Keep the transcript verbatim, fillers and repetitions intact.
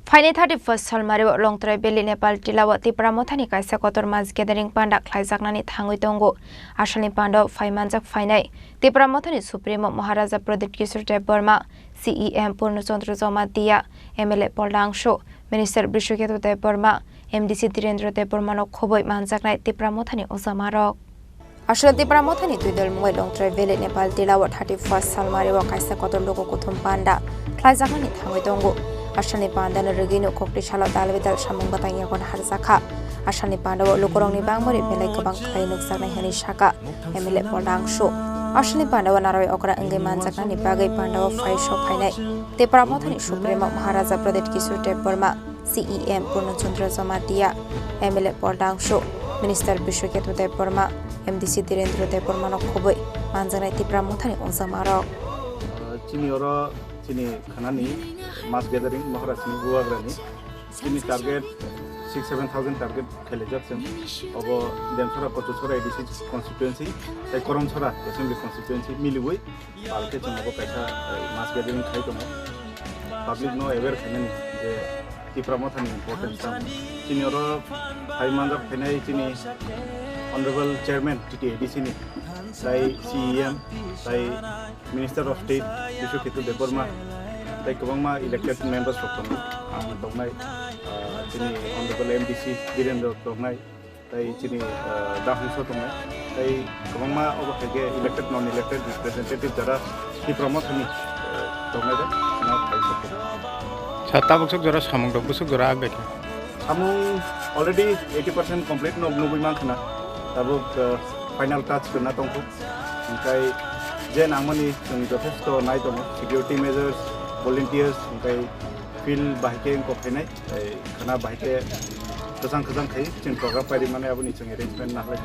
Phainai thirty-first Salmari o Longtrai Valley Nepal Tila o Tipra Mothani kaisa kotor mass gathering panda khlaijaknani thangwi tongo. Asalni panda o phai manjak phainai Tipra Mothani Supremo Maharaja Pradyut Kishore Debbarma, C E M Purno Chandra Jamatia, M L A Polda Angso, Minister Bishwaketu Debbarma, M D C Dhirendra Debbarmano khobwi manjaknai Tipra Mothani ojamarok. Aswk Tipra Mothani twidol mungwi Longtrai Valley Nepal Tila o thirty-first Salmari o kaisa kotor luku kuthum panda khlaijaknani thangwi tongo. Aswkni pandano rwgwino kokti salo dal bidal samung bwtang yagon harjakha. Aswkni panda o lukurokni bangmari belai kwbang khlai nukjaknai hwnwi sakha M L A Polda Angso. Aswkni panda o narwi okra wngwi manjaknani bagwi panda o phai sok phainai Tipra Mothani Supremo Maharaja Pradyut Kishore Debbarma, C E M Purno Chandra Jamatia, M L A Polda Angso, Minister Bishwaketu Debbarma, M D C Dhirendra Debbarmano khobwi manjaknai Tipra Mothani ojamarok. Chini oro chini khanani mass gathering Maharajni bubagrani. Chini target six seven thousand target khailaijak chwng. Obo Demsora, Kochuchora A D C constituency, tei Koromsora assembly constituency miliwi palkhe chwng obo kaisa, eh, mass gathering khai tongo. Public no aware khainani je Tipra Mothani importance tamo. Chini oro phai manjak phainai chini Honorable Chairman T T A D C ni, tai C E M, tai Minister of State Bishwaketu Debbarma, tai kwbangma elected members rok tongo. Ang tongnai, ah, chini Honorable M D C Dhirendra tongnai, tai chini, ah, Dahungso tongnai, tai kwbangma obo hai khe elected, non elected representative jara Tipra Mothani, ah, tongnai da, na phai sok. Sa tabuk sok jora samung rok, busuk jora ag bai khe. Samung already eighty percent complete no nugui mankha na. Tabuk, uh, final touch kwna tongkho. Hingkai je nangmani chwng jothesto nai tongo. Security measures, volunteers, hingkai field bahai khe wngkok khainai. Tei khana bahai khe kwchang kwchang khai chwng program pairi mani aboni chwng arrangement nahlai.